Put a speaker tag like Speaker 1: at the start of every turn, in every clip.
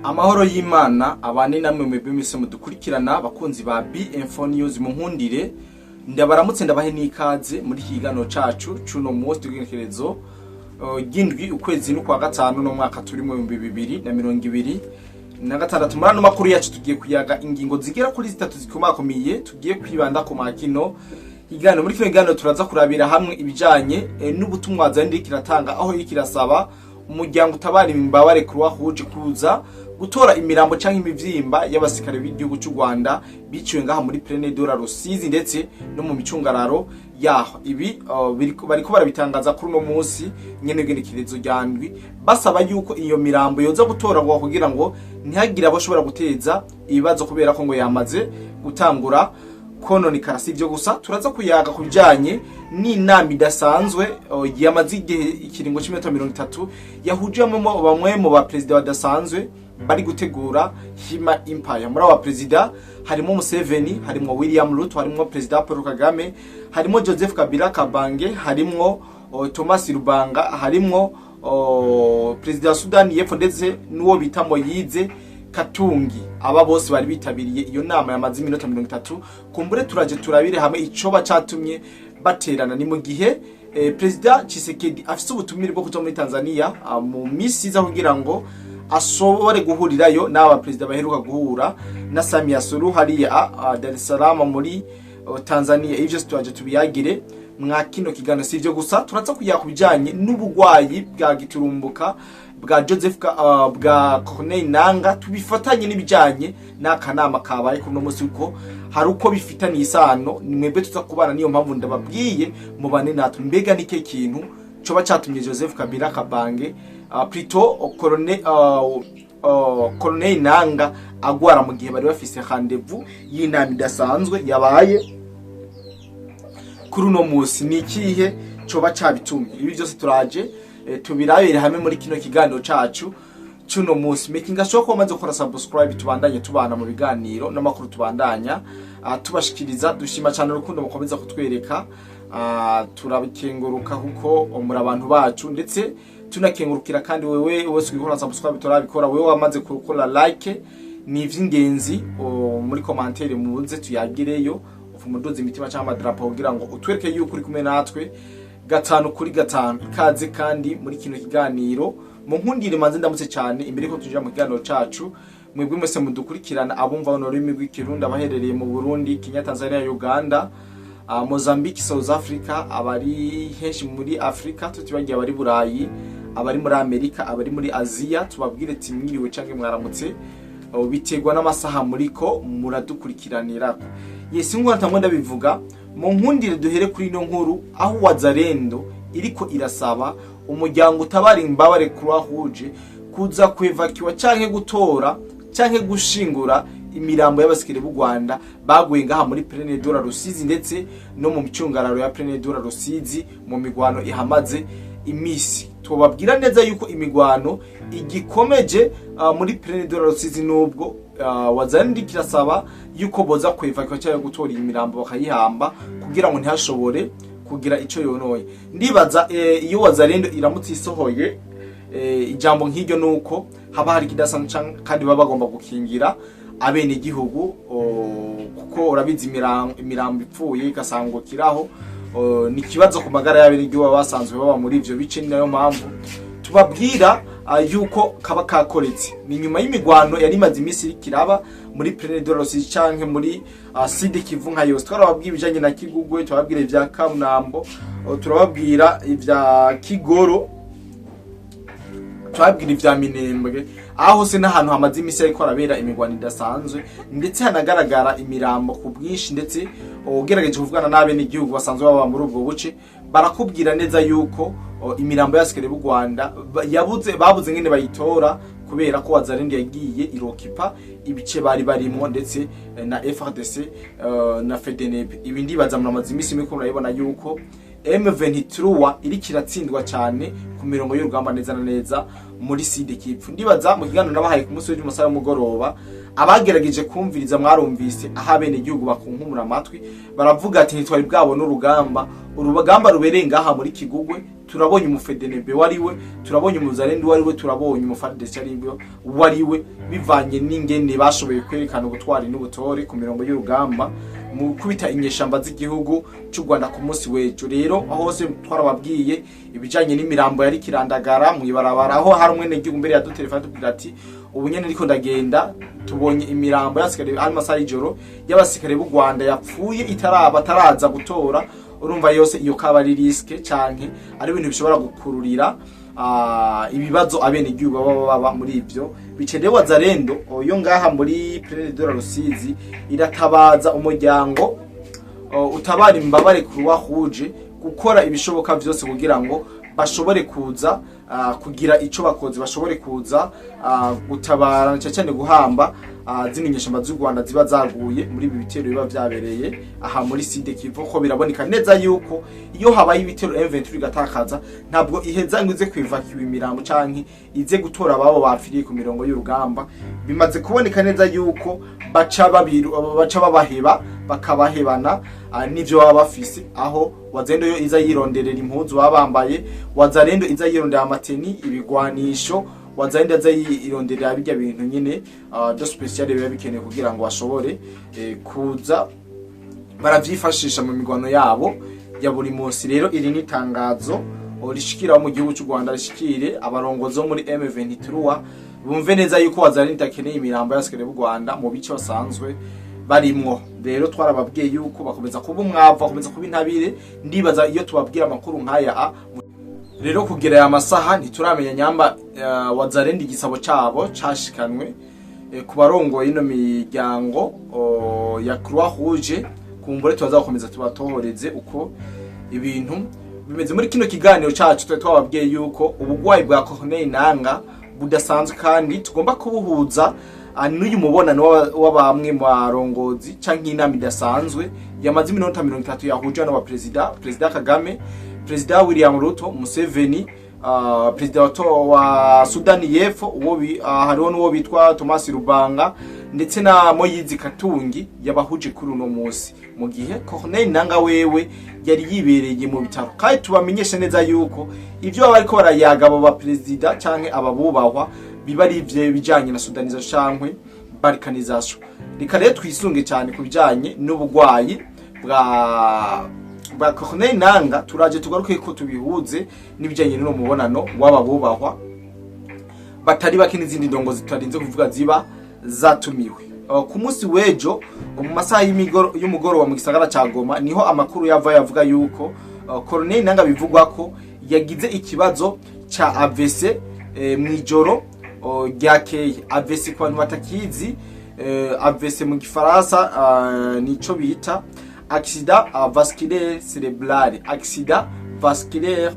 Speaker 1: Amahoro y'Imana abane namwe mwebwe mwese mudukurikirana, bakunzi ba B-Info News. Munkundire ndabaramutse, ndabahe n'ikaze muri iki kiganiro cacu cuno munsi tw'igenekerezo ry'indwi, ukwezi n'ukwa gatanu, no mwaka turimo 2026. Muri ano makuru yacu tugiye kuyaga ingingo zigera kuri zitatu zikomakomeye tugiye kwibanda ku makino iganiro. Muri kino kiganiro turaza kurabira hamwe ibijanye n'ubutumwa Wazalendo iriko iratanga, aho iriko irasaba umuryango utabara imbabare Croix Rouge kuza gutora imirambo canke imivyimba y'abasirikare b'igihugu c'u Rwanda biciwe ngaha muri Plaine de la Rusizi ndetse no mu micungararo yaho. Ibi bariko barabitangaza kuri uno munsi nyene w'igenekerezo rya ndwi, basaba yuko iyo mirambo yoza gutoragwa kugira ngo ntihagire abo guteza ibibazo, kubera ko ngo yamaze gutangura kononekara. Si ibyo gusa, turaza kuyaga ku bijanye n'inama idasanzwe yamaze igihe ikiringo cy'iminota 30 yahujemo bamwe mu baperezida badasanzwe bari gutegura Hima Empire. Muri abo baperezida harimo Museveni, harimo William Ruto, harimo Perezida Paul Kagame, harimo Joseph Kabila Kabange, harimo Thomas Lubanga, harimo Perezida wa Sudani y'Epfo ndetse n'uwo bita Moyize Katumbi. Aba bose bari bitabiriye iyo nama yamaze iminota 30. Kumbure turaje turabire hamwe icoba catumye baterana. Ni mu gihe Perezida Tshisekedi afise ubutumire bwo kuja muri Tanzania mu misi iza kugira ngo ashobore guhurirayo n'aba perezida baheruka guhura na Samia Suluhu hariya Dar es Salaam muri Tanzania. Ivyo turaje tubiyagire mwa kino kiganiro. Si ivyo gusa, turaza kuyaga ku bijanye n'ubugwayi bwa giturumbuka bwa Joseph bwa Corneille Nanga, tubifatanye n'ibijanye n'akanama kabaye kuri uno munsi, uko hari uko bifitaniye isano. Ni mwebwe tuza kubana, niyo mpamvu ndababwiye mubane natwe. Mbega ni kintu coba catumye Joseph Kabila Kabange, plutôt Corneille Nanga agwara mu gihe bari bafise rendez-vous y'inama idasanzwe yabaye kuri uno munsi? Ni ikihe coba cabitumye? Ibi byose turaje tubirabire hamwe muri kino kiganiro cacu cuno munsi. Making sure ko wamaze gukora subscribe, tubandanye tubana mu biganiro n'amakuru tubandanya tubashikiriza. Dushima cyane urukundo mukomeza kutwereka, turabikenguruka kuko muri abantu bacu, ndetse tunakengurukira kandi wewe wese ugikora subscribe turabikora, wewe wamaze gukora like. Ni ivy'ingenzi muri commentaire muze tuyagireyo, umuduzi imitima cyangwa amadarapo kugira ngo utwereke yuko uri kumwe natwe gatanu kuri gatanu. Ikaze kandi muri kino kiganiro. Mu nkundire manze ndamutse cyane imbere ko tuja mu kiganiro cacu mwebwe mwese mudukurikirana, abumva mu rurimi rw'Ikirundi, abaherereye mu Burundi, Kenya, Tanzania, Uganda, Mozambique, South Africa, abari henshi muri Afrika, tutibagiye abari Burayi, abari muri Amerika, abari muri Aziya, tubabwire ati mwiriwe canke mwaramutse, biterwa n'amasaha muriko muradukurikiranirako. Yes, nk'uko natangwa ndabivuga, mu nkundire duhere kuri ino nkuru aho Wazalendo iriko irasaba umuryango utabara imbabare Croix Rouge kuza kwevakiwa canke gutora canke gushingura imirambo y'abasikiri b'u Rwanda baguye ngaha muri Plaine de la Rusizi ndetse no mu micungararo ya Plaine de la Rusizi mu migwano ihamaze imisi. Tubabwira neza yuko imigwano igikomeje muri Plaine de la Rusizi, nubwo Wazalendo kirasaba yuko boza kwevakiwa cyangwa gutora iyi mirambo bakayihamba kugira ngo ntihashobore kugira ico yonoye. Ndibaza iyo Wazalendo iramutse isohoye ijambo nk'iryo, nuko haba hari ikidasanzwe kandi baba bagomba gukingira abene igihugu, kuko urabizi imirambo ipfuye igasangukiraho ni ikibazo ku magara y'abene igihugu baba basanzwe baba muri ivyo bice. Ni nayo mpamvu tubabwira yuko kaba kakoretse. Ni nyuma y'imigwano yari imaze iminsi iriko iraba muri Plaine de la Rusizi canke muri Sud Kivu nka yose. Twarababwiye ibijanye na Kigugwe, turababwira ivya Kamunambo, turababwira ivya Kigoro, turababwira ivya Minembwe, aho hose n'ahantu hamaze iminsi ariko harabera imigwano idasanzwe, ndetse hanagaragara imirambo ku bwinshi. Ndetse ugerageje kuvugana n'abenegihugu basanzwe baba muri ubwo buce, barakubwira neza yuko imirambo y'abasikare b'u Rwanda yabuze, babuze ngene bayitora kubera ko Wazalendo yagiye irokipa ibice bari barimwo, ndetse na FARDC na FDNB. Ibi ndibaza muramaze iminsi miko murabibona yuko M23 iriko iratsindwa cyane ku mirongo y'urugamba neza na neza muri Sud Kivu. Ndibaza mu kiganiro nabahaye ku munsi w'ejo mu masaha y'umugoroba, abagerageje kumviriza mwarumvise aho abenegihugu bakunkumura amatwi baravuga ati: "Ntitwari bwabona urugamba, urugamba rubereye ngaha muri Kigugwe." Turabonye umu FDNB wariwe, turabonye umuzalendo wariwe, turabonye umu FARDC ariwe wariwe, bivanye n'ingene bashoboye kwerekana ubutwari n'ubutore ku mirongo y'urugamba mu gukubita inyeshamba z'igihugu cy'u Rwanda ku munsi w'ejo. Rero aho hose twarababwiye ibijanye n'imirambo yari kirandagara mu ibarabara, aho hari umwene gihugu mbere ya dutelefone tubwira ati: "Ubu nyene ndiko ndagenda, tubonye imirambo y'abasikare ari masaha y'ijoro y'abasikare b'u Rwanda yapfuye itaraba ataraza gutora." Urumva yose iyo kaba ari risque canke ari ibintu bishobora gukururira ibibazo abene igihugu baba muri ivyo bice. Rero Wazalendo yo ngaha muri Plaine de la Rusizi iratabaza umuryango utabara imbabare Croix Rouge gukora ibishoboka vyose kugira ngo bashobore kuza kugira ico bakoze, bashobore kuza gutabara, cyane cyane guhamba zino nyeshamba z'u Rwanda ziba zaguye muri ibi bitero biba vyabereye aha muri Sud Kivu, ko biraboneka neza yuko iyo habaye ibitero M23 igatakaza, ntabwo iheza ngo ize kwivakiwa imirambo canke ize gutora ababo bapfiriye ku mirongo y'urugamba. Bimaze kuboneka neza yuko baca babaheba, bakabahebana n'ivyo baba bafise, aho Wazalendo yo iza yironderera impuzu baba bambaye, Wazalendo iza yirondera ama tenues, ibigwanisho, Wazalendo aza yironderera bijya bintu nyine de spécial biba bikenewe kugira ngo bashobore kuza baravyifashisha mu migwano yabo ya buri munsi. Rero iri ni itangazo rishikira mu gihugu cy'u Rwanda, rishikire abarongozi bo muri M23, bumve neza yuko Wazalendo itakeneye imirambo y'abasikare b'u Rwanda mu bice basanzwe barimwo. Rero twarababwiye yuko bakomeza kuba umwavu, bakomeza kuba intabire. Ndibaza iyo tubabwira amakuru nk'aya a rero kugera aya masaha ntituramenya nyamba Wazalendo igisabo cabo cashikanwe ku barongoye ino miryango ya Croix Rouge. Kumbure tubazakomeza tubatohoreze uko ibintu bimeze. Muri kino kiganiro cacu twari twababwiye yuko ubugwayi bwa Corneille Nanga budasanzwe kandi tugomba kubuhuza n'uyu mubonano w'abamwe mu barongozi canke inama idasanzwe yamaze iminota 30 yahuje n'abaperezida, Perezida Kagame, Perezida William Ruto, Museveni, Perezida wa Sudani y'Epfo, uwo hariho n'uwo bitwa Thomas Rubanga ndetse na Moyizi Katungi, yabahuje kuri uno munsi, mu gihe Corneille Nanga wewe yari yibereye mu bitaro. Kandi tubamenyeshe neza yuko ivyo baba bariko barayaga abo baperezida canke ababubahwa biba ari ivyo bijanye na soudanisation canke balkanisation. Reka rero twisunge cyane ku bijanye n'ubugwayi bwa Corneille Nanga, turaje tugaruke ko tubihuze n'ibijanye n'uno mubonano w'aba bubahwa batari bake n'izindi ndongo zitarinze kuvuga ziba zatumiwe. Ku munsi w'ejo mu masaha y'umugoroba mu gisagara ca Goma niho amakuru yava yavuga yuko Corneille Nanga bivugwa ko yagize ikibazo ca AVC mw'ijoro ryakeye. AVC, ku bantu batakizi, AVC mu gifaransa nico bita accident vasculaire cérébral. Accident vasculaire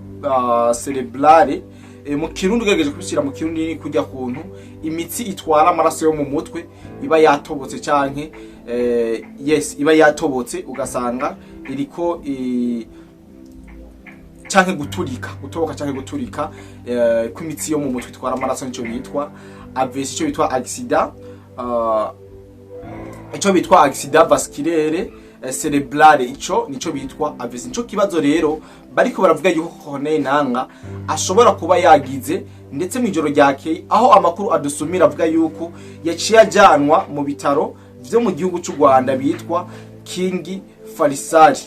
Speaker 1: cérébral mu Kirundi, ugerageje kubishyira mu Kirundi, ni kujya kuntu imitsi itwara amaraso yo mu mutwe iba yatobotse canke yes, iba yatobotse, ugasanga iriko canke guturika, gutoboka canke guturika kw'imitsi yo mu mutwe itwara amaraso, nico bitwa AVC, ico bitwa accident ico bitwa accident vasculaire cérébrale, ico nico bitwa AVC. Nico kibazo rero bariko baravuga yuko Corneille Nanga ashobora kuba yagize, ndetse mu ijoro ryakeye aho amakuru adusumira avuga yuko yaciye ajyanwa mu bitaro vyo mu gihugu cy'u Rwanda bitwa King Faisal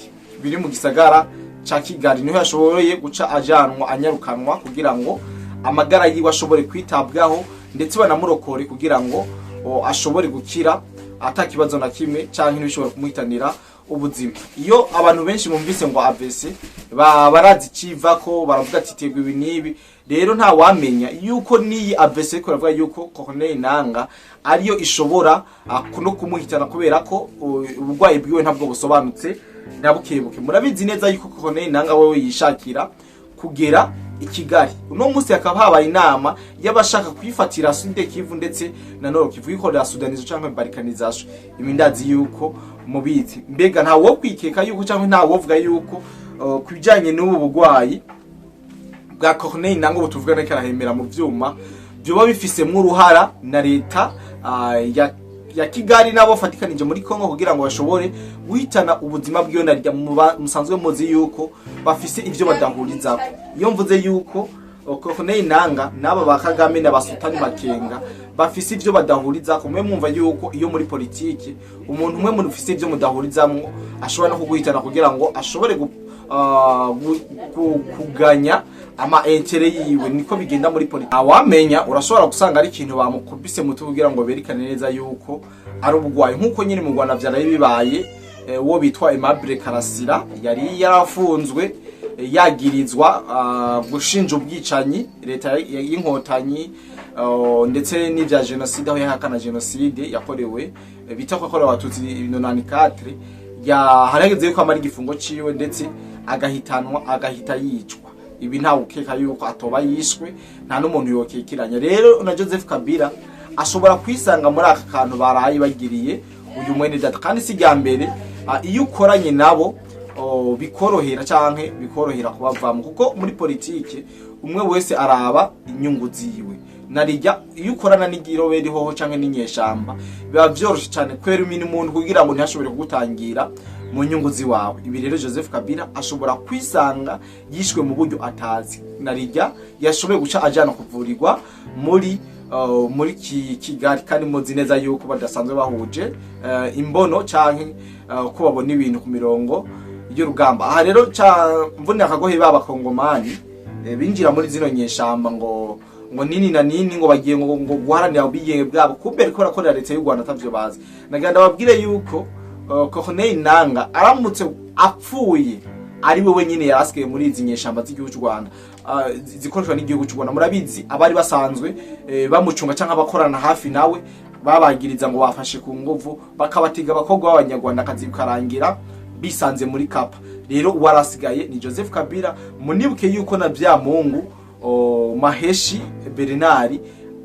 Speaker 1: biri mu gisagara ca Kigali, niho yashoboye guca ajanwa, anyarukanwa kugira ngo amagara yiwe ashobore kwitabwaho, ndetse banamurokore kugira ngo ashobore gukira ata kibazo na kimwe canke ntibishobora kumuhitanira ubuzima. Iyo abantu benshi bumvise ngo AVC barazi icivako, baravuga ati terwa ibi n'ibi. Rero nta wamenya yuko n'iyi AVC ariko baravuga yuko Corneille Nanga ariyo ishobora no kumuhitana, kubera ko uburwayi bwiwe ntabwo busobanutse na bukebuke. Murabizi neza yuko Corneille Nanga wewe yishakira kugera i Kigali. Uno munsi hakaba habaye inama y'abashaka kwifatira Sud Kivu ndetse na Nord Kivu, yikorera soudanisation canke balkanisation. Ibi ndazi yuko mubizi. Mbega nta wo kwikeka yuko canke nta wovuga yuko ku bijanye n'ubu bugwayi bwa Corneille Nanga ubu tuvuga ariko arahemera mu vyuma, vyoba bifisemwo uruhara na leta ya ya Kigali nabo fatikanije muri Kongo kugira ngo bashobore guhitana ubuzima bw'iyo narya musanzwe muzi yuko bafise ivyo badahurizako. Iyo mvuze yuko Corneille Nanga n'aba ba Kagame na ba Sultani Makenga bafise ivyo badahurizako, mwe mwumva yuko iyo muri politiki umuntu umwe mufise ivyo mudahurizamwo ashobora no kuguhitana kugira ngo ashobore kuganya ama intérêts yiwe. Niko bigenda muri politiki. Awamenya, urashobora gusanga ari ikintu bamukubise mutu kugira ngo berekane neza yuko ari ubugwayi, nkuko nyine mu Rwanda vyaraye bibaye. Uwo bitwa Aimable Karasira yari yarafunzwe, yagirizwa gushinja ubwicanyi leta y'Inkotanyi, ndetse n'ivya jenoside, aho yahakana jenoside yakorewe, bita ko yakorewe Abatutsi 94. Ya harageze yuko amara igifungo ciwe, ndetse agahitanwa, agahita yicwa. Ibi ntawe ukeka yuko atoba yishwe, nta n'umuntu yokekiranya. Rero na Joseph Kabila ashobora kwisanga muri aka kantu baraye bagiriye uyu mwene data, kandi si rya mbere. Iyo ukoranye nabo, bikorohera canke bikorohera kubavamo, kuko muri politike umwe wese araba inyungu ziwe. Narijya iyo ukorana n'igiroberi hoho canke n'inyeshamba, biba vyoroshe cane kwera imini umuntu kugira ngo ntihashobore kugutangira mu nyungu ziwawe. Ibi rero Joseph Kabila ashobora kwisanga yishwe mu buryo atazi, narijya yashoboye guca ajana kuvurirwa muri Kigali, kandi muzi neza yuko badasanzwe bahuje imbono canke ko babona ibintu ku mirongo y'urugamba. Aha rero ca mvunira akagohe b'Abakongomani binjira muri zino nyeshamba ngo nini na nini, ngo bagiye ngo guharanira ubwigenge bwabo, kumbe ariko barakorera leta y'u Rwanda atavyo bazi. Nagira ndababwire yuko Corneille Nanga aramutse apfuye, ari we wenyine yarasigaye muri izi nyeshamba z'igihugu cy'u Rwanda, zikoreshwa n'igihugu cy'u Rwanda. Murabizi, abari basanzwe bamucunga canke abakorana hafi nawe babagiriza ngo bafashe ku nguvu, bakabatega abakobwa b'Abanyarwanda, akazi bikarangira bisanze muri kapa. Rero uwarasigaye ni Joseph Kabila. Munibuke yuko na bya Mungu Maheshi Bernard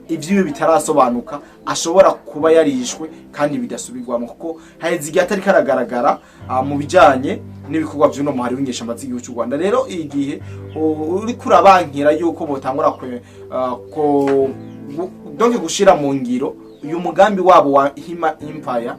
Speaker 1: ivy'iwe bitarasobanuka, ashobora kuba yarishwe kandi bidasubirwamo, kuko haheze igihe atari karagaragara mu bijanye n'ibikorwa vy'uno muhari w'inyeshamba z'igihugu cy'u Rwanda. Rero igihe uriko urabankira yuko botangura donc gushira mu ngiro uyu mugambi wabo wa Hima Empire,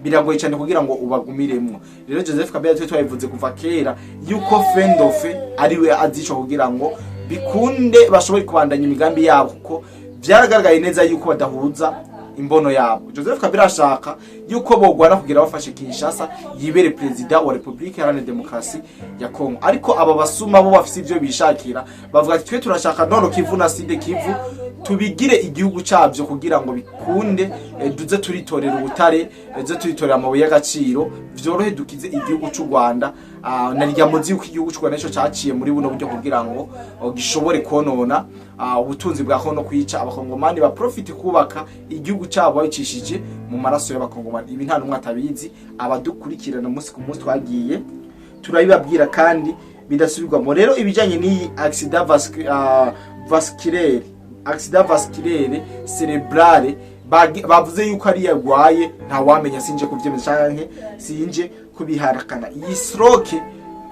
Speaker 1: biragoye cyane kugira ngo ubagumiremwo. Rero Joseph Kabila twe twabivuze kuva kera yuko Fendofe ariwe azicwa kugira ngo bikunde bashobore kubandanya imigambi yabo, kuko byaragaragaye neza yuko badahuza imbono yabo. Joseph Kabila ashaka yuko bogwana kugira bafashe Kinshasa, yibere perezida wa Republika Iharanira Demokarasi ya Kongo, ariko aba basuma bo bafise ivyo bishakira. Bavuga ati: "Twe turashaka Nord Kivu na Sud Kivu tubigire igihugu cabyo kugira ngo bikunde, duze turitorera ubutare, duze turitorera amabuye y'agaciro, vyorohe dukize igihugu c'u Rwanda." Narirya muzi yuko igihugu c'u Rwanda nico caciye muri buno buryo kugira ngo gishobore konona ubutunzi bwa Kongo no kwica Abakongomani, ba profite kubaka igihugu cabo babicishije mu maraso y'Abakongomani. Ibi nta numwe atabizi, abadukurikirana umunsi ku munsi twagiye turabibabwira kandi bidasubirwamo. Rero ibijanye n'iyi accident vasculaire, accident vasculaire cérébrale bavuze yuko ari yarwaye, ntawamenya, sinje kuvyemeza canke sinje kubiharakana. Iyi stroke,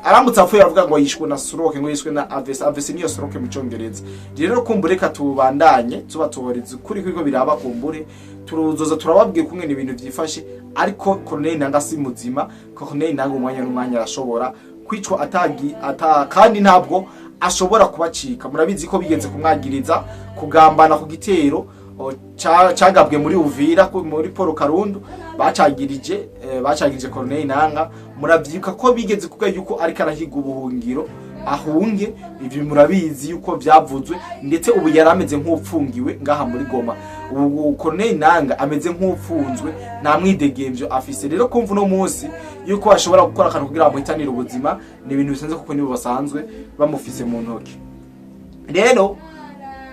Speaker 1: aramutse apfuye aravuga ngo yishwe na stroke, ngo yishwe na AVC. AVC niyo stroke mu Congereza. Rero kumbure reka tubandanye tuba tuboreza ukuri kwiko biraba, kumbure turuzoza turababwiye kumwe ibintu vyifashe. Ariko Corneille Nanga si muzima. Corneille Nanga umwanya n'umwanya arashobora kwicwa atagi ata, kandi ntabwo ashobora kubacika. Murabizi ko bigenze kumwagiriza kugambana ku gitero cagabwe muri Uvira, muri Paul Karundu, bacagirije Corneille Nanga. Muravyibuka ko bigeze kuvuga yuko ariko arahiga ubuhungiro ahunge. Ibi murabizi yuko vyavuzwe, ndetse ubu yari ameze nk'upfungiwe ngaha muri Goma. Ubu Corneille Nanga ameze nk'upfunzwe, nta mwidegemvyo afise. Rero kumva uno munsi yuko bashobora gukora akantu kugira bamuhitanire ubuzima ni ibintu bisanzwe, kuko nibo basanzwe bamufise mu ntoki. Rero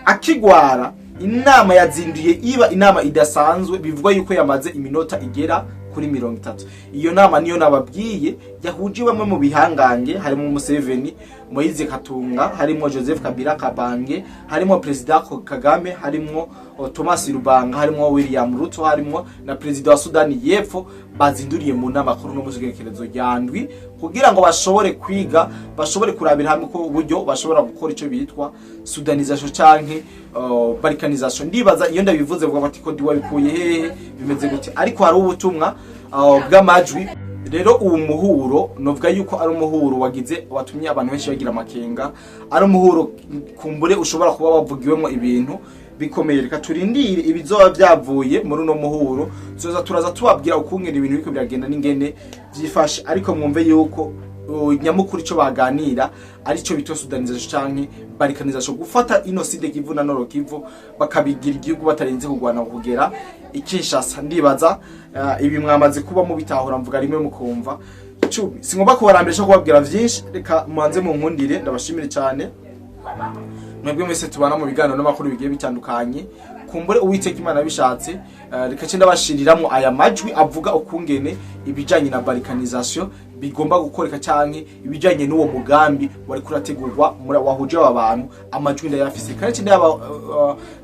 Speaker 1: akigwara, inama yazinduye iba inama idasanzwe, bivugwa yuko yamaze iminota igera kuri 30. Iyo nama niyo nababwiye. yahuje bamwe mu bihangange, harimo Museveni, Moise Katunga, harimo Joseph Kabila Kabange, harimo Perezida Kagame, harimo Thomas Lubanga, harimo William Ruto, harimo na Perezida wa Sudani y'Epfo. Bazinduriye mu nama kuri uno munsi w'igenekerezo rya 7 kugira ngo bashobore kwiga, bashobore kurabira hamwe ko uburyo bashobora gukora ico bitwa soudanisation canke balkanisation. Ndibaza iyo ndabivuze vuga bati ko diwa bikuye hehe, bimeze gute? Ariko hari ubutumwa bw'amajwi. Rero uwo muhuro novuga yuko ari umuhuro wagize watumye abantu benshi bagira amakenga, ari umuhuro kumbure ushobora kuba wavugiwemo ibintu bikomeye. Reka turindire ibizoba byavuye muri uno muhuro, tuzoza turaza tubabwira ukungene ibintu biriko biragenda n'ingene vyifashe. Ariko mwumve yuko nyamukuru ico baganira arico bita soudanisation canke balkanisation, gufata ino Sud Kivu na Nord Kivu bakabigira igihugu batarinze kugwana kugera i Kinshasa. Ndibaza ibi mwamaze kuba mubitahura, mvuga rimwe mukumva cumi. Singomba kubarambira kubabwira vyinshi, reka mubanze munkundire ndabashimire cyane mwebwe mwese tubana mu biganiro n'amakuru bigiye bitandukanye. Kumbure Uwiteka Imana bishatse, reka ce ndabashiriramwo aya majwi avuga ukungene ibijanye na balkanisation bigomba gukoreka canke ibijanye n'uwo mugambi wari kurategurwa muri wahuje aba bantu. Amajwi ndayafise kandi ce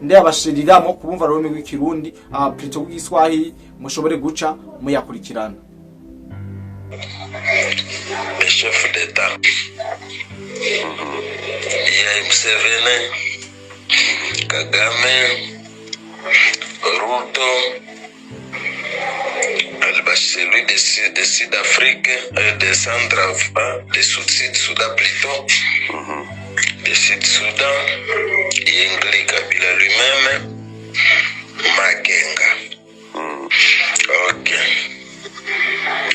Speaker 1: ndayabashiriramwo kubumva rurimi rw'Ikirundi, plutôt rw'Igiswahili, mushobore guca muyakurikirana.
Speaker 2: Les chefs d'État. Il y a Museveni, Kagame, Ruto, celui de Sud-Afrique, de Centre, de Sud-Soudan plutôt, de Sud-Soudan, Yengli Kabila lui-même, Makenga. Ok.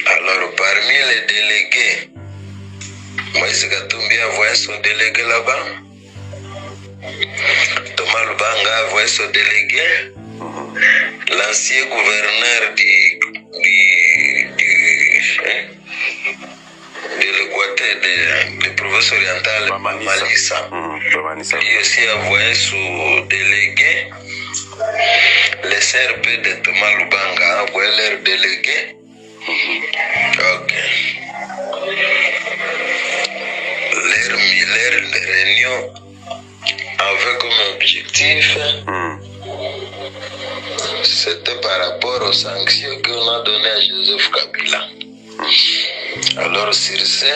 Speaker 2: Alors, parmi les délégués, Moïse Katumbi a envoyé son délégué là-bas. Thomas Lubanga a envoyé son délégué. L'ancien gouverneur hein, de l'Équateur, de province orientale,
Speaker 3: Bamanisa.
Speaker 2: Malissa.
Speaker 3: Bamanisa.
Speaker 2: Lui aussi a envoyé son délégué. Le CRP de Thomas Lubanga a envoyé leur délégué. Ok. Leur réunion avait comme objectif, c'était par rapport aux sanctions qu'on a données à Joseph Kabila. Alors sur ce,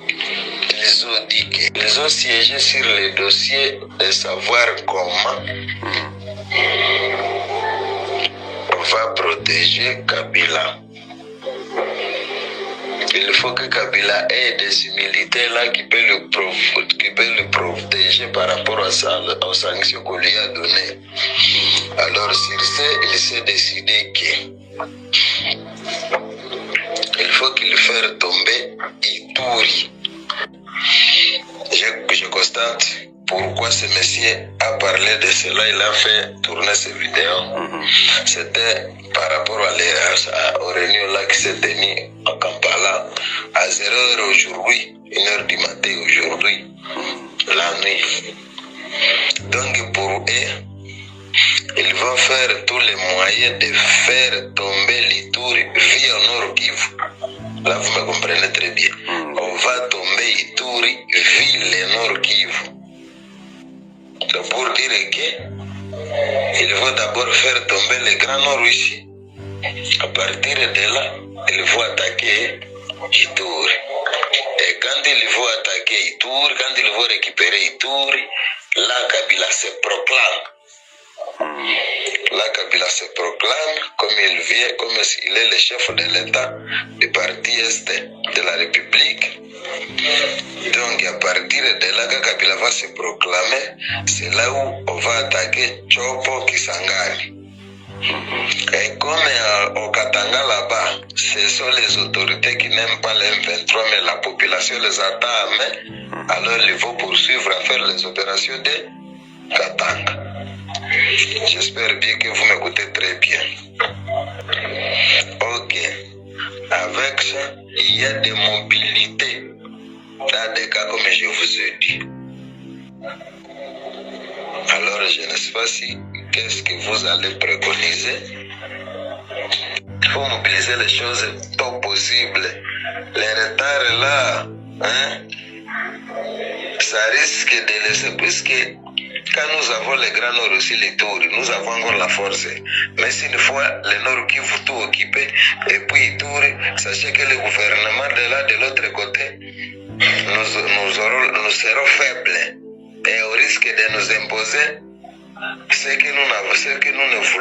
Speaker 2: ils ont dit qu'ils ont siégé sur le dossier de savoir comment on va protéger Kabila. Il faut que Kabila ait des immunités là qui peut le protéger par rapport aux sanctions qu'on lui a données. Alors sur ce, il s'est décidé que il faut qu'il fasse tomber Ituri. Je constate pourquoi ce monsieur a parlé de cela, il a fait tourner ces vidéos. C'était par rapport aux réunions là qui s'est tenue à Kampala à 0h aujourd'hui, 1h du matin aujourd'hui, la nuit. Donc pour eux, ils vont faire tous les moyens de faire tomber l'Ituri via Nord Kivu. Là, vous me comprenez très bien. On va tomber Ituri via le Nord Kivu. Donc pour dire que il faut d'abord faire tomber le Grand Nord ici. À partir de là, il faut attaquer Ituri. Et quand il faut attaquer Ituri, quand il faut récupérer Ituri, là, Kabila se proclame. Là, Kabila se proclame comme il vient, comme il est le chef de l'État du parti Est de la République. Donc, à partir de là, quand Kabila va se proclamer, c'est là où on va attaquer Tshopo Kisangani. Et comme au Katanga là-bas, ce sont les autorités qui n'aiment pas les M23, mais la population les attend à main, alors il faut poursuivre à faire les opérations de Katanga. J'espère bien que vous m'écoutez très bien. Ok. Avec ça, il y a des mobilités dans des cas comme je vous ai dit. Alors, je ne sais pas si qu'est-ce que vous allez préconiser. Il faut mobiliser les choses tôt possible. Les retards là, hein, ça risque de laisser, puisque quand nous avons le Grand Nord aussi, l'Ituri, nous avons encore la force. Mais si une fois le Nord Kivu tout occupé, et puis Ituri, sachez que le gouvernement de là, de l'autre côté, nous serons faibles et au risque de nous imposer ce que nous ne voulons.